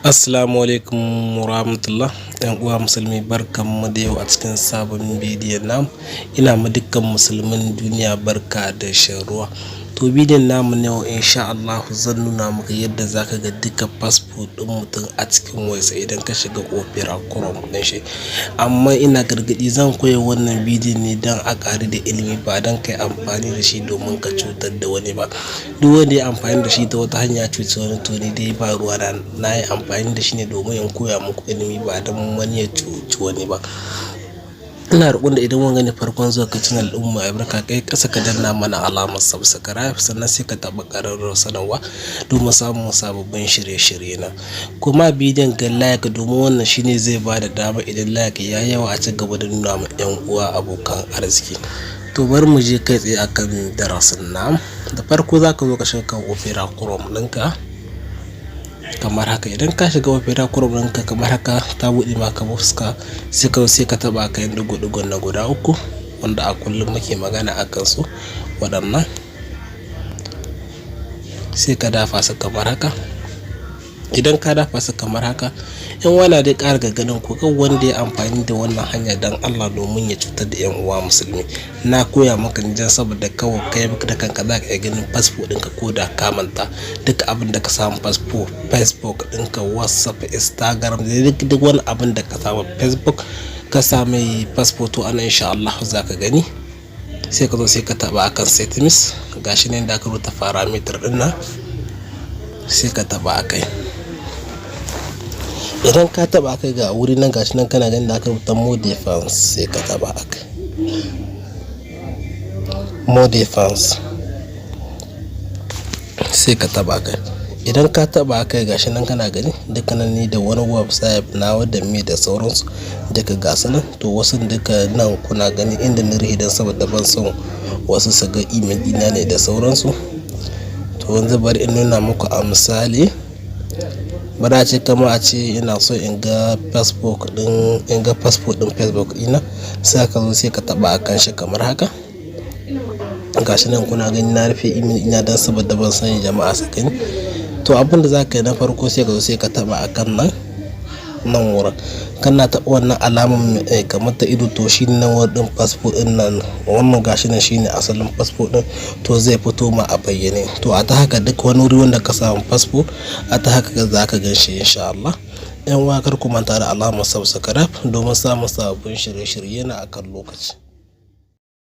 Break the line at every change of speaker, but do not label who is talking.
Assalamu alaikum warahmatullah. ‘Yan uwa musulmi, barkanmu da yau a cikin sabon bidiyon namu. Ina ma dukkan musulmin duniya barka da shan ruwa. To, bidiyon namu na yau, insha Allah, zan nuna maka yadda zaka ga duka passport ɗin mutum a cikin wayarsa idan ka shiga Opera Chrome ɗin shi. Amma ina gargaɗi, zan koya wannan bidiyon ne don a ƙaru da ilimi, ba don kai amfani da shi domin ka cutar da wani ba. Duk wanda ya amfani da shi ta wata hanya cuci wani, to ni dai ba ruwa na. Na yi amfani da shi ne domin in koya muku ilimi, ba don wani ya cuci wani ba. Ina roƙon da idan wanga ne farkon zuwa ka channel ɗin mu mai albarka, kai ƙasa ka danna mana alamar subscribe, sannan sai ka taɓa ƙararrawar sanarwa domin samun sababbin shirye-shirye na. Kuma bidiyon ga like, domin wannan shine zai ba da dama idan like ya yawa a ci gaba da nuna ma 'yan uwa, abokan arziki. To, bari mu je kai tsaye akan darasin namu. Da farko za ka zo ka shiga kan Opera Chrome ɗinka kamar haka. Idan ka shiga Opera Chrome ɗinka kamar haka, ta buɗe maka fuska, sai ka sai ka taɓa kan ɗigo-ɗigon na guda uku wanda a kullum muke magana a kansu waɗannan, sai ka dafa su kamar haka. Idan ka dafa su kamar haka, yan wana dai ƙara gargaɗin ku kan wanda ya amfani da wannan hanya don Allah domin ya cutar da 'yan uwa musulmi. Na koya maka ne don saboda kawai kai da kanka za ka iya ganin fasfo ɗinka ko da ka manta. Duk abin da ka samu fasfo, Facebook ɗinka, WhatsApp, Instagram, duk wani abin da ka samu Facebook ka sami fasfo, to anan insha Allah za ka gani. Sai ka zo sai ka taɓa akan settings. Gashi ne da aka rubuta parameter ɗin nan, sai ka taɓa akai. Idan ka taɓa akai, ga wuri nan, gashi nan kana ganin da aka rubuta more defense, sai ka taɓa akai more defense, sai ka taɓa akai. Idan ka taɓa kai, gashi nan kana gani duka nan ni da wani website nawa da me da sauransu duka gasu nan. To, wasu duka nan kuna gani inda na rufe don saboda ban son wasu su ga email ɗina ne da sauransu. To, yanzu bari in nuna muku a misali. Bari a ce kamar a ce ina so in ga Facebook ɗin, in ga passport ɗin Facebook ɗina, sai ka zo sai ka taɓa a kan shi kamar haka. Gashi nan kuna gani na rufe email ɗina don saboda ban son jama'a su gani. To, abin da za ka yi na farko, sai ka zo sai ka taɓa a kan nan, nan wurin. Kana taɓa wannan alamar kamar ta ido, to shi nan wurin ɗin passport ɗin nan, wannan gashi nan shine asalin passport ɗin, to zai fito ma a bayyane. To, a ta haka duk wani wuri wanda ka samu passport, a ta haka za ka gan shi insha Allah. 'Yan uwa, kar ku manta da alamar subscribe domin samun sababbin shirye-shirye na akan lokaci.